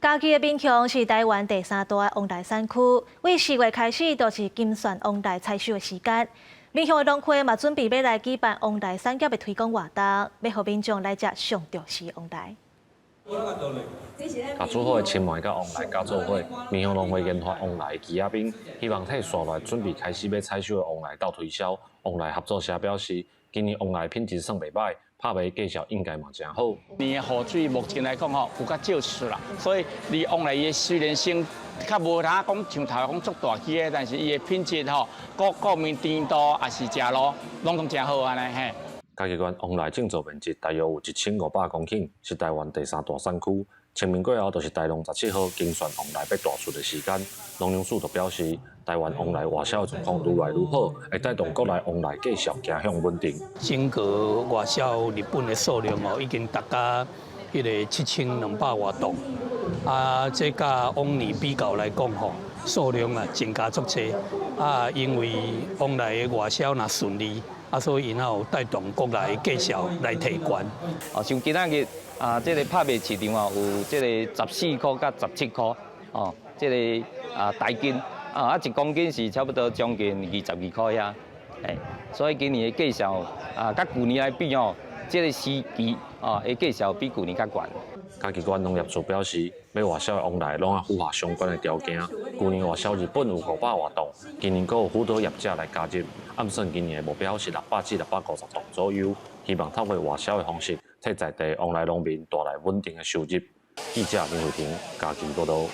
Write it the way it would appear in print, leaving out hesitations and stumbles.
嘉義的民雄是台灣第三大的旺梨產區，對4月開始就是金鑽旺梨採收的時間。民雄的農會嘛準備欲來舉辦旺梨產業的推廣活動，欲予民眾來食上著時的旺梨。共煮好的青梅佮旺梨攪做伙，民雄農會研發旺梨枝仔冰，希望替紲來準備開始欲採收的旺梨鬥推銷。旺梨合作社表示，今年旺梨品質算袂䆀，拍賣價數應該嘛誠好。年的雨水目前來講吼，有較少出啦，所以你旺梨的雖然性較無通講像頭講足大支的，但是伊的品質吼，各各面甜度也是食路，攏總誠好按呢嘿。嘉義縣旺梨種植面積大約有1500公頃，是台灣第三大產區。清明過後就是台農17號金鑽旺梨欲大出的時間。農糧署就表示，台灣旺梨外銷狀況愈來愈好，會帶動國內旺梨價數走向穩定。整個外銷日本的數量哦，已經達到彼个7200外噸。啊，這佮往年比較來講吼，數量啊增加足濟。啊，因為旺梨的外銷若順利，啊，所以𪜶有帶動國內價數來提懸。哦，像今仔日啊，這个拍賣市場啊，有這个14塊佮17塊，哦，這个啊台斤啊，啊1公斤是差不多將近22塊遐，哎，所以今年的價數啊，佮舊年來比哦，這个時期哦，的價數比舊年較懸。嘉義縣農業處表示，欲外銷的旺梨攏愛符合相關的條件。舊年外銷日本有500外噸，今年閣有輔導業者來加入，按算今年的目標是600至650噸左右。希望透過外銷的方式，替在地旺梨農民帶來穩定的收入。記者林慧婷嘉義報道。